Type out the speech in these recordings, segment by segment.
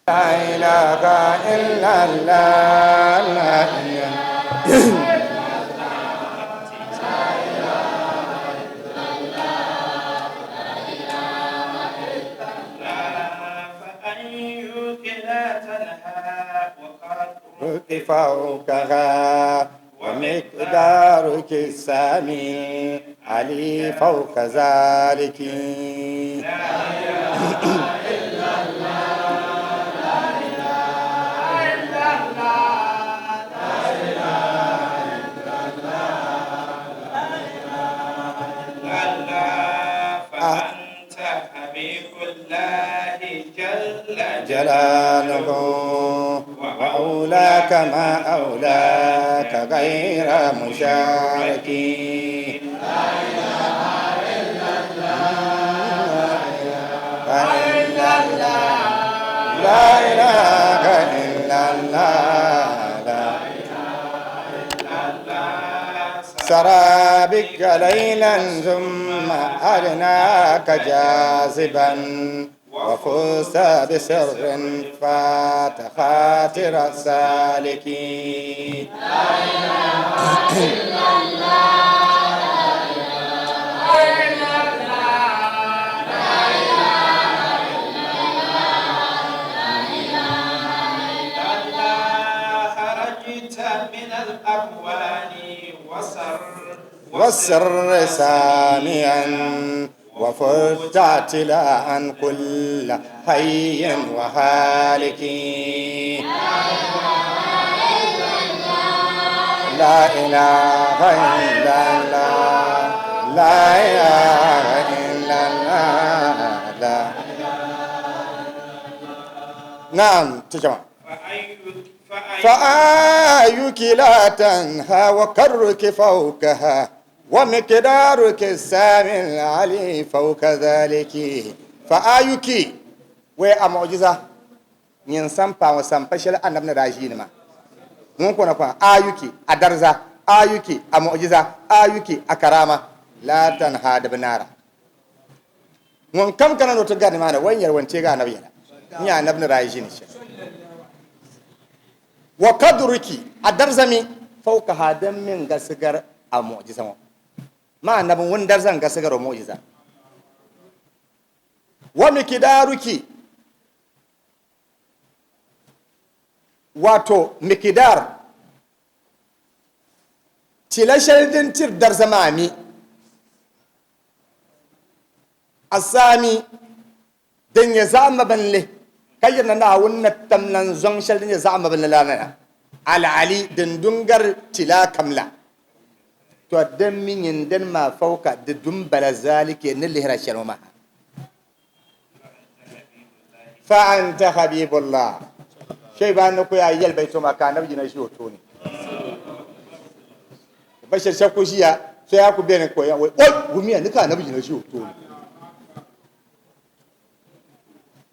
La ilaha illallah, la ilaha. فأيك لا تنهى وقدرك فوقها ومقدارك السامي علي فوق ذلك. فأنت حبيب الله جل جلاله وأولاك ما أولاك غير مشارك. لا إله إلا الله لا سرى بك ليلا ثم أرناك جاذبا وفزت بسر فات خاطر السالكين. خرجت من الأكوان وسر والسر ساميا وفزت اعتلاء كل حي وهالك. لا إله إلا الله لا إله إلا الله لا. نعم تجمع. فأيك لا تنهى وكرك فوقها ومقدارك السامي العلي فوق ذلك. فأيك وأمعجزة yin sampa wa sampa shɛli annabi ni daa ʒiini maa ŋun kona kpa ayuki a darza ayuki a mu'jiza ayuki a karama la tanha di bi naara ŋun kam kana ni o ti gari nimaani wai nyɛri wan teegi annabi yɛla n nyɛ annabi ni daa ʒiini shɛli wa kadruki a darza mi fawkaha din min galisi gari a mu'jiza ŋɔ ma annabi ŋun darza n galisi gari o mu'jiza wa miqdaruki wato miqdar tila shɛli din tiri darza maa mi asami din nyɛ zaɣ mabinli ka yirina Naawuni na tam lan zɔŋ shɛli din nyɛ zaɣ mabinli la na alali din dun gari tila kam la to din mi nyin din maa fawka di dun bala zalike ni lihira shɛli ŋɔ maa. Fa anta habibullah shey ba ni ku ya yɛli bai toma ka annabi yina ʒi o tooni bashir shɛb ku ʒiya so ya ku beni ko ya wai oi wumiya ni ka annabi yina ʒi o tooni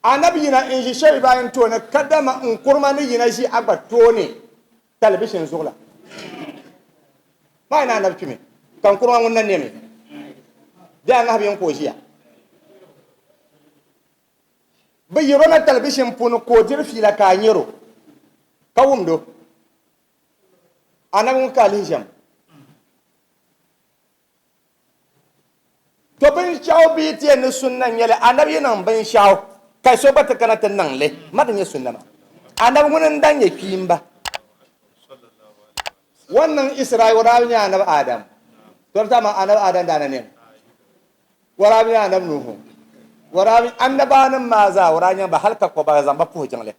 annabi yina n ʒi shey ba n tooni kadama n kurima ni yina ʒi a gba tooni talibishin zuɣu la maa ni annabi kpimi ka n kurima ŋun na nemi bɛ a ŋahi bɛ n ka o ʒiya bɛ yiro na talibishin puuni ka o diri fiila ka a nyɛro ka wumdo annabi ŋun ka a lihi ʒɛm to binshɛɣu bɛ yi ti yɛn ni sunna n-nyɛ li annabi yi niŋ binshɛɣu ka so gba ti kana ti niŋ li ma di nyɛ sunna maa annabi ŋuni n-dan nyɛ kpiimba wan niŋ Israel o daa bi nyɛ annabi Adam to di tama annabi Adam daa na nɛmi o daa bi nyɛ annabi Nuhu o daa bi annabanim maa zaa o daa nyaŋ ba hali ka kɔba zaŋ ba puhi jiŋli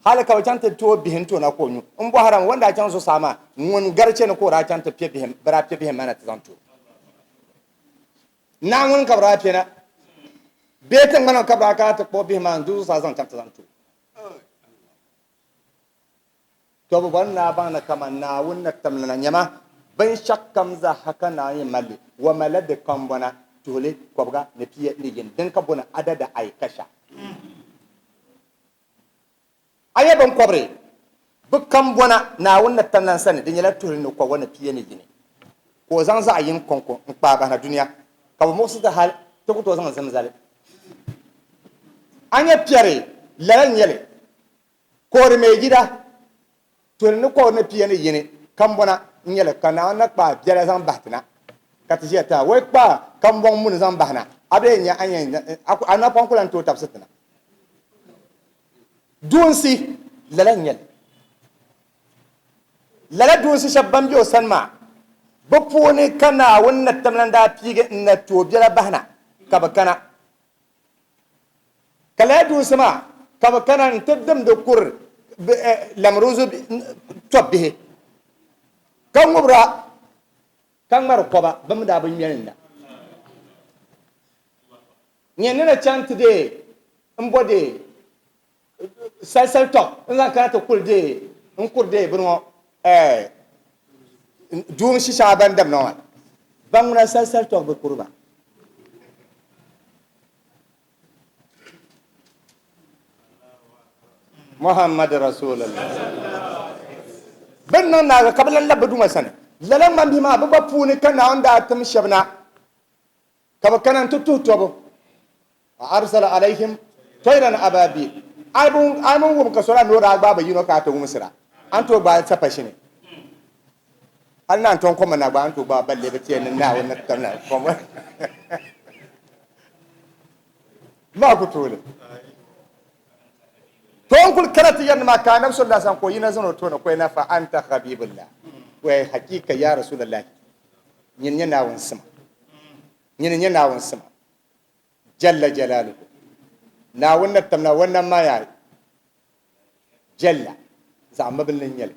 hali ka bi chaŋ ti tooi bihi n-tooi na ka o nyu n bɔhirimi o ni daa chaŋ zuɣusaa maa ŋun gari che ni ka o daa chaŋ ti piɛ bihim bɛ daa piɛ bihim maa na ti zaŋ ti o Naawuni ka bɛ daa piɛ na bee tiŋgbana ka bɛ daa kana ti kpuɣi bihim maa n-du zuɣusaa zaŋ chaŋ ti zaŋ ti o. To bi bɔri ni a baŋ ni kaman Naawuni ni tim li na nyama, binshɛɣukam zaa ha ka Naawuni yɛn mali li, wa malila di kambɔna tuhili kɔbiga ni pia ni yini din ka bɔni adada aikasha. A nya biŋkɔbiri bɛ kambɔna Naawuni ni tim la n sani, di nyɛla tuhili ni kɔbiga ni pia ni yini, ka o zaŋ zaɣ yini kɔŋko n-kpaai bahi na dunia, ka bɛ muɣisi ti hal ti ku tooi zaŋ zim zali. A nya piɛri, lala n-nyɛ li. Koori mai gida toli ni kɔri ni pia ni yini kambɔna n-nyɛ li ka Naawuni na kpaai biɛla zaŋ bahi ti na ka ti ʒiya ti a. O yi kpaai kambɔŋ muni zaŋ bahi na, a bee n-nyɛ a ni yɛn a napɔŋ ku lan tooi tabisi ti na. Duunsi, lala n-nyɛ li. Lala duunsi shɛba ban be o sani maa, bɛ puuni ka Naawuni na tamlan daa piigi n-na tooi biɛla bahi na ka bɛ kana. Ka lala duunsi maa ka bɛ kana nti dimdi kuri Lamruzu tɔbbihi, ka ŋubira ka ŋmari kɔba, bɛ mi daa bi ŋme li na. Nyɛ ni na chaŋ ti deei m-bo deei salisali tɔb n-zaŋ kana ti kuli deei n-kuri deei bini ŋɔ duun shi shɛŋa ban damdi ŋɔ maa, ban ŋuna salisali tɔb bi kuri ba. Muhammad Rasulullah. Bɛ ni niŋ naagi ka bɛ lan labi bɛ Duuma sani. Lala ŋmambihi maa bɛ gba puuni ka Naawuni daa tim shɛba na ka bɛ kana nti tuhi tɔbu. Wa arsala alayhim tayran ababil. A yi min wum ka so daa ni o daa gbaai bɛ yino ka a ti wumsira, a ni tooi gbaai sapashini. Hali naan tɔŋ kom na gba a ni tooi gbaai balle bɛ ti yɛn ni Naawuni ni tam na kom maa ku tooi li. To n kuli kana ti yɛri ni maa ka Anabi sallallahu alaihi wasallam ka o yina zani o tooni ka o yɛna fa anta habibullah wa hakika ya Rasulallah nyini nyɛ Naawuni sima nyini nyɛ Naawuni sima Jalla jalaluhu. Naawuni ni tim na wannan maa yaa jalla, zaɣ mabilili n-nyɛ li.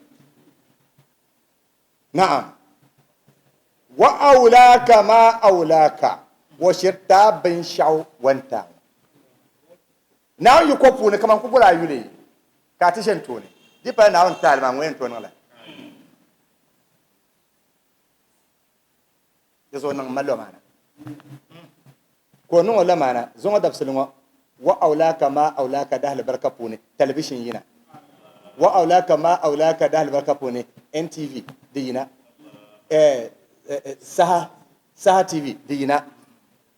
Na'am. Wa awlaaka ma awlaaka, wa shiri ti a binshɛɣu wantaaŋ. Naawuni yiko puuni kaman ku boli a yuli ka a ti ʒe n tooni, di pala Naawuni taali maa ŋun yɛn tooi niŋ la. Di zuɣu niŋ ma lɔmaana. Ka o niŋ o lɔmaana zuŋɔ dabisili ŋɔ, Wa awlaaka maa awlaaka dahalibarika puuni talibishin yina. Wa awlaaka maa awlaaka dahalibarika puuni NTV di yina. Saha, Saha TV di yina.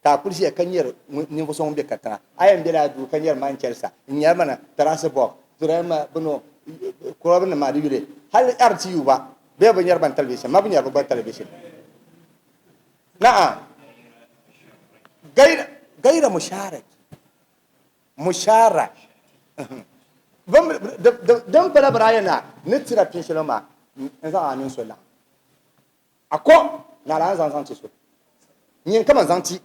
Ka a kuli ʒiya ka nyari ninvuɣ so ŋun be katiŋa. A yɛn bela a duu ka nyari Manchester, n-nyari mana Tarasibɔg, Turɛma bino, kɔrɔbinima maa di yuli. Hali RTU gba, bɛ bi nyari ban talibishin, ma bi nyari bɛ gba talibishin. Na'am. Gaira, gaira musharaki. Musharak. Din pala bɛ daa yɛn na ni tira pin shɛli maa n-zaŋ a mini so laɣim. A ko ni a daa zaŋ zaŋ ti so, nyin ka man zaŋ ti.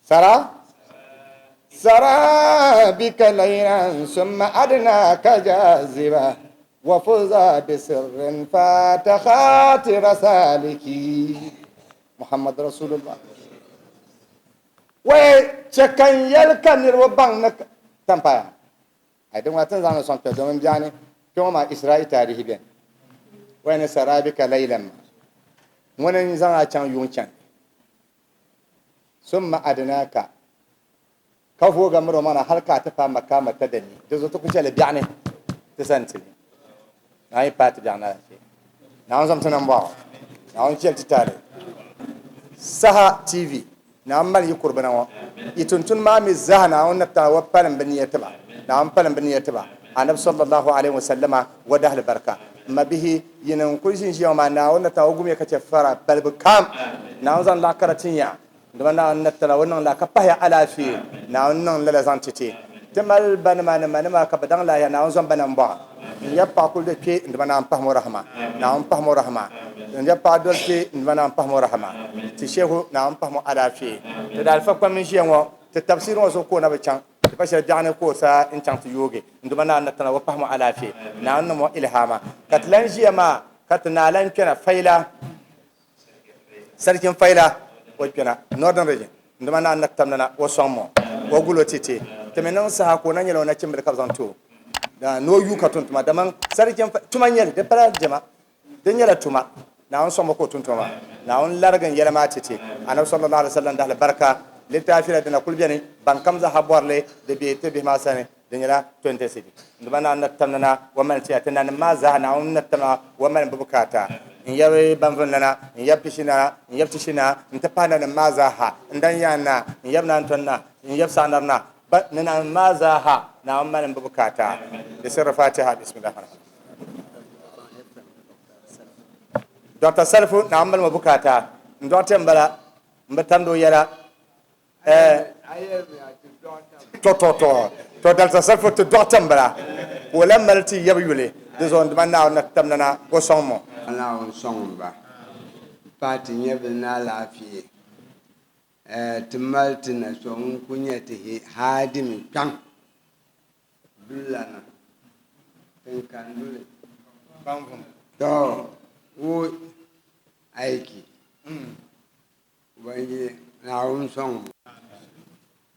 Sara Sara bika laylan summa adnaka jaziba wa fuza bi sirrin fata khatira saliki Muhammad Rasulullah. Wai chɛ ka n yɛli ka niriba baŋ ni tampaya. Ai din ŋuna ti ni zaŋ li sɔŋ kpe domin biɛɣuni kpe ŋɔ maa Israel taarihi beni. O yɛn ni sarabika laylan maa, ŋuni n-zaŋ a chaŋ yuŋ chandi. Summa adnaka, ka voog a miri o maŋ na hal ka a ti paai Makka Matadani. Di zuɣu ti ku chɛ li biɛɣuni ti sani ti ni. Naawuni yi paai ti biɛɣuni alaafee. Naawuni zaŋm ti nambɔɣu. Naawuni chɛli ti taali. Saha TV, Naawuni mali yi kuribina ŋɔ. Yi tuntuni maa mi zaa Naawuni ni taai wa palim bɛ nia ti ba. Naawuni palim bɛ nia ti ba. Anabi sallallahu alaihi wasallama wa dahali barika. M mabihi, yinim n-kuli ʒinʒiya ŋɔ maa, Naawuni ni taai o gumiya ka chɛ fara balibu kam. Naawuni zaŋ laɣ kara tin ya. Dama Naawuni ni tala o niŋ la ka pahiya alaafee. Naawuni niŋ lala zaŋ ti ti. Ti mali banima ni manima ka bɛ daŋ lahiya Naawuni zom ba nambɔɣu. N yab paɣa kuli di kpe n dama Naawuni pahim o rahima. Naawuni pahim o rahima. N yab paɣa doli kpe n dama Naawuni pahim o rahima. Ti shehu Naawuni pahim o alaafee. Ti daalifa kpam n ʒiya ŋɔ, ti tabisiiri ŋɔ zuɣu ka o na bi chaŋ. Ti pa shɛli biɛɣuni ka o sa n-chaŋ ti yoogi n dama Naawuni ni tala o pahim o alaafee. Naawuni niŋm o ilihama. Ka ti lan ʒiya maa ka ti naa lan kpɛna fayila. Sarkin fayila o kpɛna Northern Region n-dama naa ni tamdi na o sɔŋ mo o gul o titi ti mi niŋ saha ka o na nyɛla o nachimbili ka bɛ zaŋ ti o ni o yu ka tum tuma dama sarkin tuma n-nyɛli di pala jɛma di nyɛla tuma Naawuni sɔŋ mo ka o tum tuma maa Naawuni larigi n yɛla maa titi Anabi sallallahu alaihi wasallam dahali barika litaafi la dina kuli beni ban kam zaa ha bɔri li di be ti bihi maa sani Di nyɛla 20 cedi. N duma Naawuni ni tamdi na o mali ti a, ti nanim maa zaa Naawuni ni tam a o mali bɛ bukaata. N yab Banvun nana, n yab Pishi nana, n yab Tishi naa nti pahi nanim maa zaa ha, n dan Yaan naa, n yab Naantɔn naa, n yab Saɣinar naa. Ba ni nanim maa zaa ha, Naawuni mali m bi bukaata. Di sirri Fatiha. Bismillahir Rahmanir Dr. Salifu, Naawuni mali ma bukaata. N dɔɣite m-bala, m bi tamdi o yɛla. Eh, to to to to Dr. Salifu ti dɔɣite m-bala, ka o lan mali ti yab yuli. Di zuɣu n dima Naawuni na ti tamda na ka o sɔŋ mo. Naawuni sɔŋ ba m-pahi ti nyɛvili ni alaafee. Ti mali ti na so ŋun kuli nyɛ ti haadimi kpaŋ dulilana tiŋkanduli to wuhi aiki Ubangiji Naawuni sɔŋ ba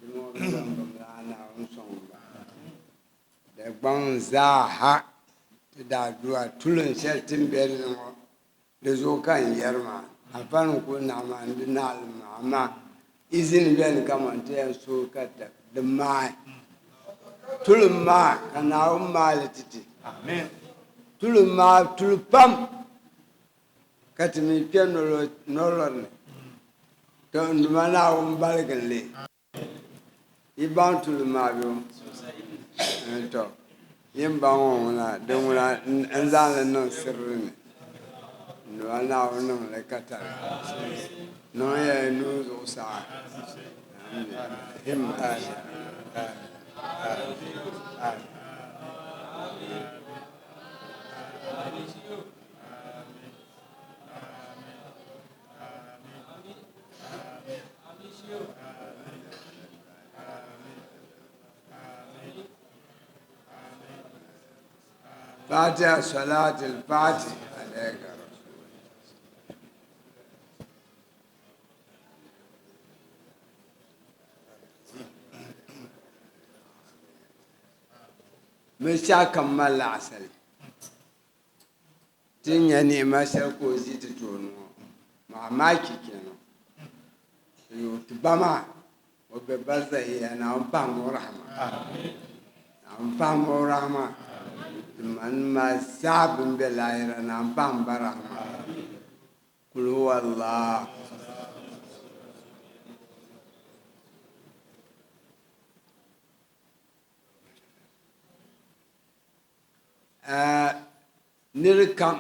dimi o bi zaŋ bimlana Naawuni sɔŋ ba Dagbaŋ zaa ha ti daadua tulin shɛli ti ni be di ni ŋɔ Di zuɣu ka n yɛri maa, afa ni kul naɣ maa n-di naɣilim maa, amaa izini beni kaman ti yɛn suhi ka di maai tulim maa ka Naawuni maai li ti ti. Tulim maa tuli pam ka ti mi kpe nolɔri ni, to n Duuma Naawuni baligim li. Yi baŋ tuli maa bɛ o? To, yi ni baŋ o ŋuna, din ŋuna n zaŋ li niŋ sirri ni. N Duuma Naawuni niŋ li ka tari. Niŋ ya yi nuu zuɣusaa. Fatiha salatul fati alayka rasul. Binshɛɣu kam malila asali. Ti ni nya ni'ima shɛli ka o ʒi ti tooni ŋɔ, mamaki kenan. Yo ti ba maa, o be barzahiya, Naawuni pahim o rahama. Naawuni pahim o rahama. Ti manim maa zaa bɛn be laahira, Naawuni pahim ba rahama. Kul huwa Allah. Nir kam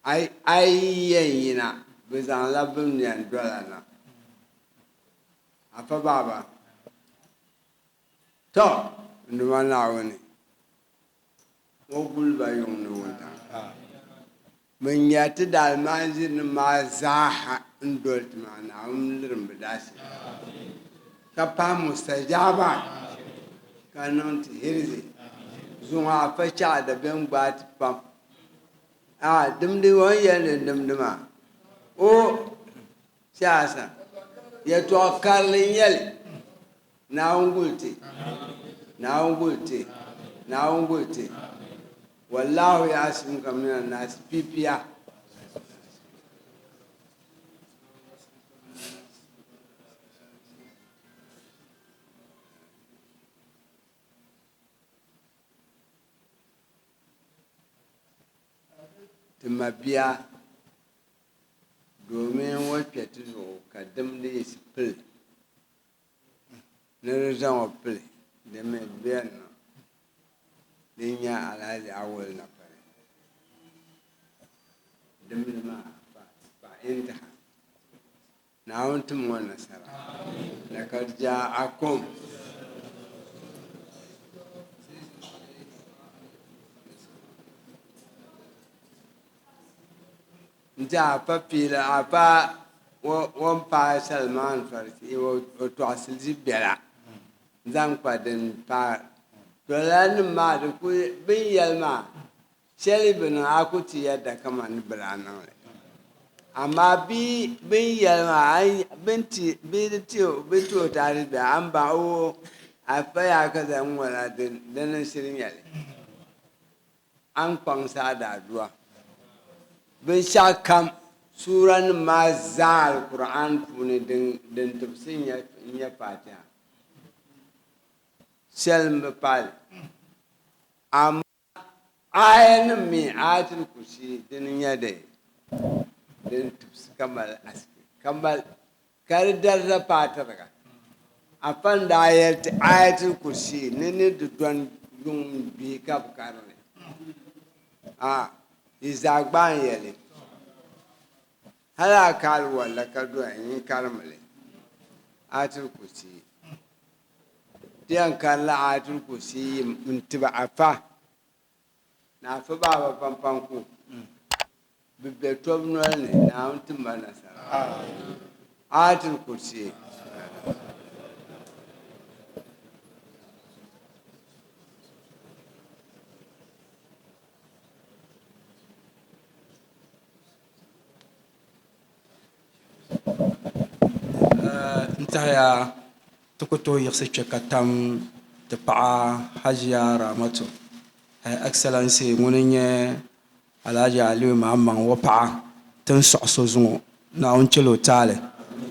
a yi yɛn yina, bɛ zaŋla bɛ ni yɛn dola na. Afa Baaba, Tɔ! N Duuma Naawuni, o guli ba yuŋ ni wuntaŋ. Bɛ nya ti daalimaanzirinim maa zaaha n-doli ti maa, Naawuni lirim bɛ daasiri, ka pahi mustajaaba, ka niŋ ti hirzi. Zuŋɔ afa chaɣ dabiɛm gbaai ti pam. A dimdi o ni yɛli ni n dimdi maa, o siyaasa yɛtɔɣ karili n-nyɛ li. Naawuni guli ti, Naawuni guli ti, Naawuni guli ti. Wallahu ya'asimuka mina naasi pipiya. Ti mabia domin o kpe ti zuɣu ka dimdi yiɣisi pili. Ni di zaŋ o pili di mi beni niŋ din nyɛ Alhaji Awol Napari dimli maa fa intaha. Naawuni tim ŋɔ nasara. Lakad ja'akum. N-ti afa piila afa o ni paai Salmaan Farisi o tɔɣisili biɛla zaŋ kpa din paai to lala nim maa di ku bɛ ni yɛli maa shɛli bi niŋ a ku ti yɛda kaman ni bɛ daa niŋ li amaa bɛ ni yɛli maa bɛ ni ti o taarihi biɛla a ni baŋ oo afa yaa ka zaŋ ŋɔ la dini n-shiri nyɛ li. A ni kpaŋsi a daadua binshɛɣu kam suuranim maa zaa Alkur'aan puuni din tibisi n-nyɛ Faatiha shɛli m-bi pahi li. Amaa aayanim mi Aayatul Kursi dini n-nyɛ din tibisi ka mali asiki ka di dariza paai tariga. Afa n-daa yɛli ti Ayatul Kursi ni ni di dɔni yuŋ m-gbi ka bɛ kari li. A, yi zaa gbaai n yɛli. Hali a kaali walla ka doya nyin karimi li. Ayatul Kursi. Ti yɛn karila Ayatul Kursi yim n-tibi Afa. Ni Afa Baaba Pampamku. Bɛ be tɔbu noli ni, Naawuni tim ba nasara. Ayatul Kursi. N tɛhiya ti ku tooi yiɣisi kpe ka tam ti paɣa Hajiya Ramatu, Her Excellency ŋuni n-nyɛ Alhaji Aliyu Mahammaŋ o paɣa ti ni sɔɣi so zuŋɔ, Naawuni chɛl o taali,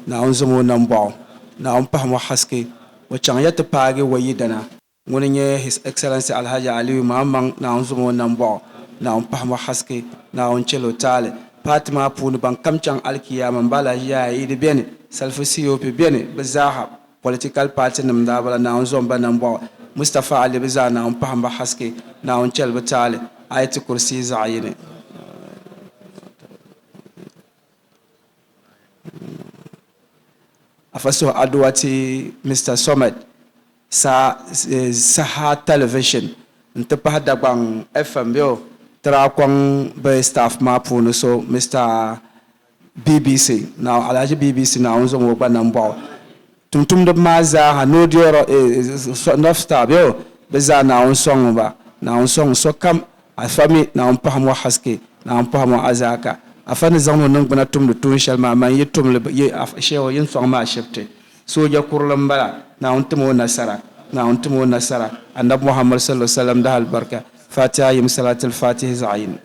Naawuni zom o nambɔɣu, Naawuni pahim o haske, o chaŋ ya ti paagi o yidana ŋuni n-nyɛ His Excellency Alhaji Aliyu Mahammaŋ, Naawuni zom o nambɔɣu, Naawuni pahim o haske, Naawuni chɛl o taali. Paati maa puuni ban kam chaŋ alikiyama m-ba Alhaji Yahaya Idi beni, Salifu COP beni, bɛ zaaha Political party nim daa bala Naawuni zom ba nambɔɣu. Mustapha Ali bɛ zaa Naawuni pahim ba haske, Naawuni chɛli bɛ taali. Ayati Kursi zaɣ yini. Afa suhi aduwa ti Mister Somed sa Saha Television n-ti pahi Dagbaŋ FM bɛ o tira kɔŋ bɛ staff maa puuni so Mister BBC, Alhaji BBC Naawuni zaŋ o gba nambɔɣu. Tumtumdiba maa zaaha ni o deeri North Star bee o bɛ zaa Naawuni sɔŋmi ba. Naawuni sɔŋ sokam. Afa mi Naawuni pahim o haske, Naawuni pahim o azaaka. Afa ni zaŋdi o niŋgbuna tumdi tuun shɛli maa, man yi tum li yi shehu yin sɔŋ ma ashibiti. Sooja kurili m-bala, Naawuni tim o nasara, Naawuni tim o nasara. Anabi Muhammad sallallahu alaihi wasallam dahalibarika. Fatiha yim salatul fatihi zaɣ yini.